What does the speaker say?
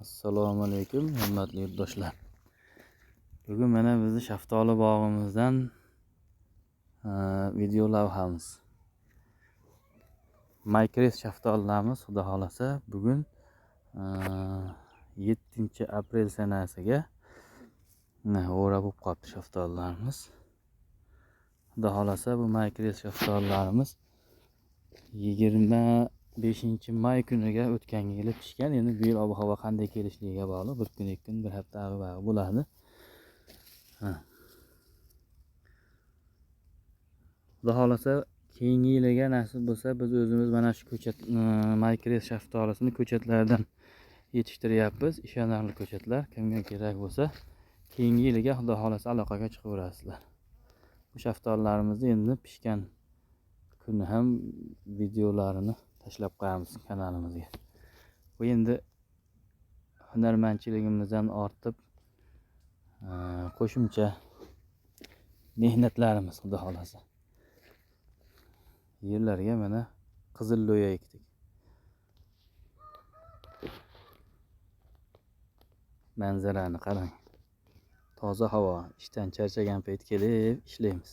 Assalomu alaykum, hurmatli yurtdoshlar. Bugun mana bizni shaftoli bog'imizdan video lavhamiz. Maykres shaftolilarimiz, xudo xohlasa, bugun 7 aprel sanasiga o'ra bo'lib qolibdi shaftolilarimiz. Xudo xohlasa, bu Maykres shaftolilarimiz 25 may kuniga o'tgan yili pishgan. Endi bu yil ob havo qanday kelishligiga bog'liq, bir kun, 2 kun, bir hafta ag'i bo'ladi. Xudo xohlasa, keyingi yiliga nasib bo'lsa, biz o'zimiz mana shu ko'chat, Maykres shaftolisini ko'chatlardan yetishtiryapmiz. Ishonarli ko'chatlar. Kimga kerak bo'lsa, keyingi yiliga xudo xohlasa aloqaga chiqaverasizlar. Bu shaftolilarimizni endi pishgan kuni ham videolarini tashlab qo'yamiz kanalimizga. Bu endi hunarmandchiligimizdan ortib qo'shimcha mehnatlarimiz, xudo xohlasa. Yerlarga mana qizil lo'ya ekdik. Manzarani qarang. Toza havo, ishdan charchagan payt kelib ishlaymiz.